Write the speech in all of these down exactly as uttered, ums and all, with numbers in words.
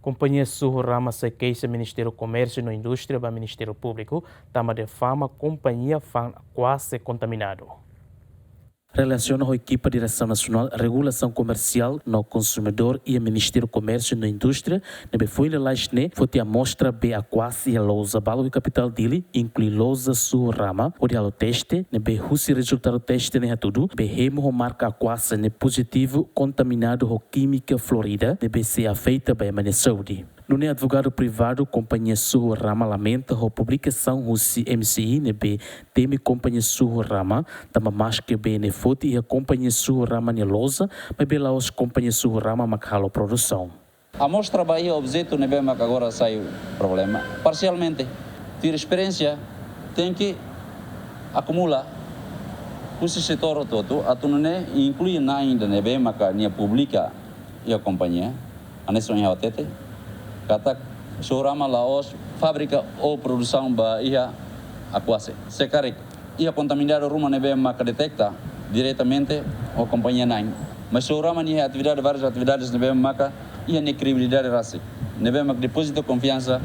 Kompañia Suhu Rama sei keixa Ministériu Komérsiu no Indústria ba Ministériu Públiku, tanba DEFAMA kompañia fa'an Aquase kontaminadu. Relasiona ho ekipa Diresaun Nasionál Regulasaun Komersiál no Konsumidór iha Ministériu Komérsiu no Indústria, ne'ebé foin lalais ne'e foti amostra bee Aquase iha loja balu iha kapitál Dili, inklui loja Suhu Rama, hodi halo teste, ne'ebé husi rezultadu teste ne'e hatudu, bee hemu ho marka Aquase ne'e pozitivu kontaminadu ho kímika florida, ne'ebé sei afeta ba ema nia saúde. Nune'e advogadu privadu kompañia Suhu Rama lamenta ho publikasaun husi M C I ne'ebé temi kompañia Suhu Rama, tanba maske bee ne'e foti iha kompañia Suhu Rama nia loja, maibé la'ós kompañia Suhu Rama mak halo produsaun. Amostra ba iha objetu ne'ebé mak agora sai problema. Parsialmente, tuir esperiénsia, tenke akumula husi setór hotu-hotu, atu nune'e inklui na'in ida ne'ebé maka nia publika iha kompañia, hanesan ohin ha'u hatete, katak Suhu Rama la'ós fábrika ou produsaun ba iha Aquase. Se karik iha kontaminadu ruma ne'ebé maka deteta diretamente ho kompañia na'in. Mas Suhu Rama nia atividade, várias atividades ne'ebé maka iha nia kredibilidade rasik. Ne'ebé maka depozita konfiansa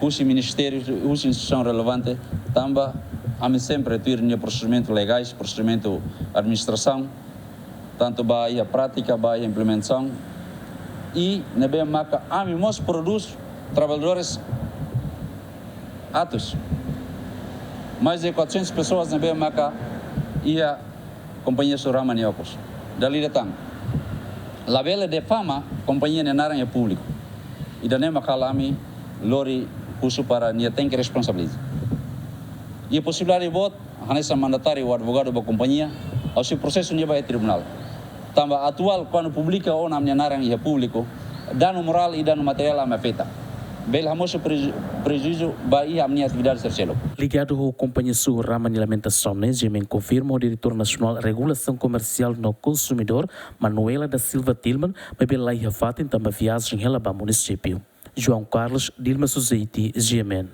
husi ministériu, husi instituisaun relevante, tanba ami sempre tuir nia prosedimentu legais, prosedimentu administrasaun, tantu ba iha prátika, ba iha implementasaun. I ne'ebé maka ami mós prodús traballadores atus. Mais de quatrocentas pessoas ne'ebé maka iha kompañia Suhu Rama nia okos. Dala ida tan, labele DEFAMA kompañia nia naran iha públiku. Ida-ne'e mak halo ami lori husu para nia tenke responsabiliza. Iha posibilidade boot, hanesan mandatáriu ou advogadu ba kompañia, ha'u sei prosesu nia ba iha tribunál. Tanba atuál, kuandu publika ona ami-nia naran iha públiku, danu morál i danu materiál ami afeta. Bele hamosu preju-, prejuízu ba iha ami-nia atividade sira seluk. Ligadu ho kompañia Suhu Rama nia lamentasaun ne'e, G M N konfirma ho Diretór Nasionál Regulasaun Komersiál no Konsumidór, Manuela da Silva Tilman, maibé la iha fatin tanba viajen hela ba munisípiu. João Carlos, Dilma Suzeiti, G M N.